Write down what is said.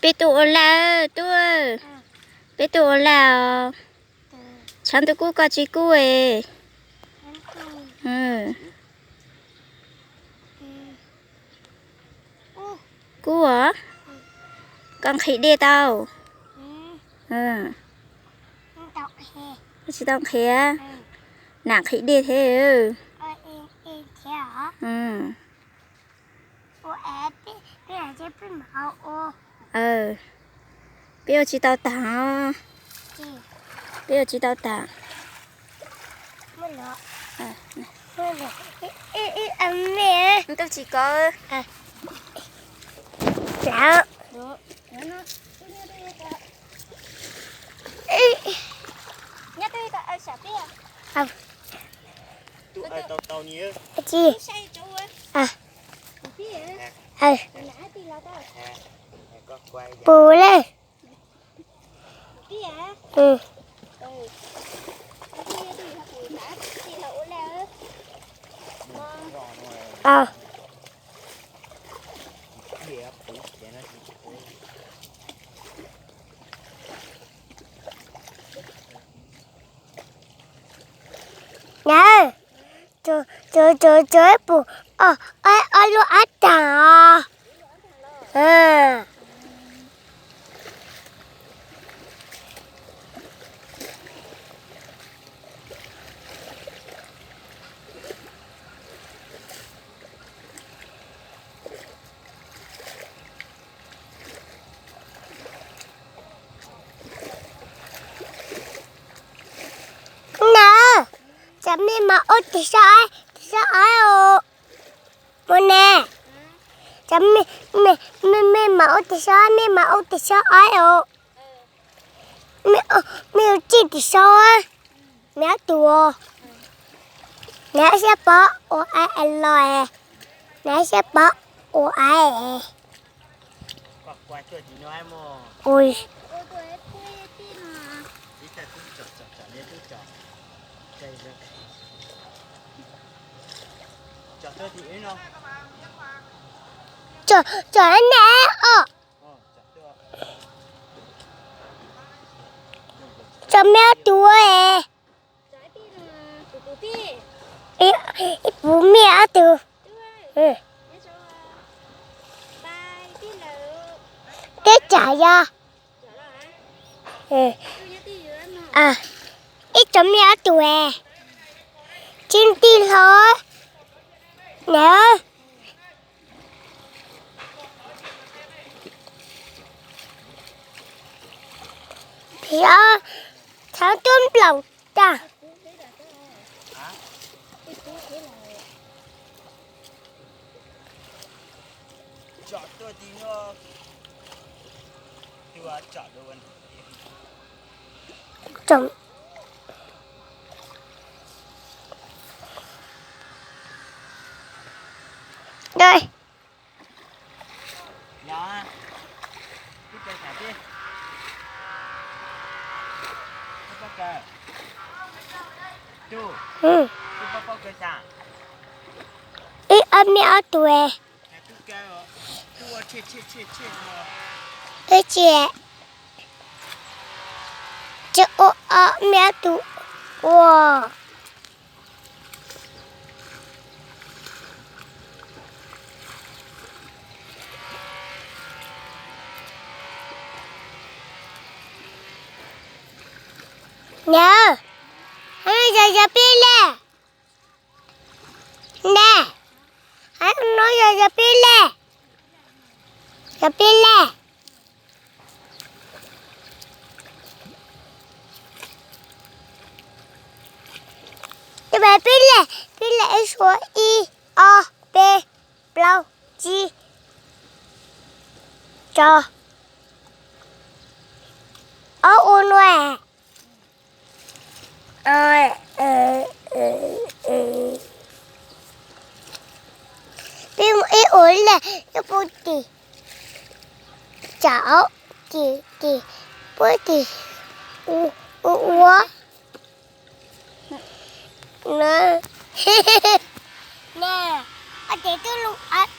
Peb tuaj ua lag, tuaj. Peb tuaj ua lag os. Tshav ntuj kub koj tsis kub es. Kub os. Koj nqhis dej tau? Tsis tau nqhis. Nam nqhis dej thiab. Peb ua tsis tau tag. Peb ua tsis tau tag. Ntuj tsis kov. Pus le. Na, tsuav ib pum ob lub ab tag os. Na, cov mej mas ua tig sab aib, tig sab aib os. Mus ne, cov mej, mej mas ua tig sab, mej mas ua tig sab aib os. Mej ua tij tig sab, mej ob tug, mej siab pov ua aib los, mej siab pov ua aib. Tsom ne os. Tsom mej ob tug es. Ib puv mej ob tug. Teb tsam yog ib tsom mej ob tug es. Tsis nti hlo na. Thaum twb nplaum tag. Ib ob mej ob tug. Ib tsis, tsis ua ob mej ob tug ua. Nab, yog yog peb le. Nab, no yog yog peb le. Yog peb le. Peb le, peb le ib suab ib, ob, peb, plaub, tsib, rau, ob ua nuav. Peb mus ib ua le, ib puv tim, tsam tim, tim, puab tim, ua, ua, ua. Na, na, Ces twb lub av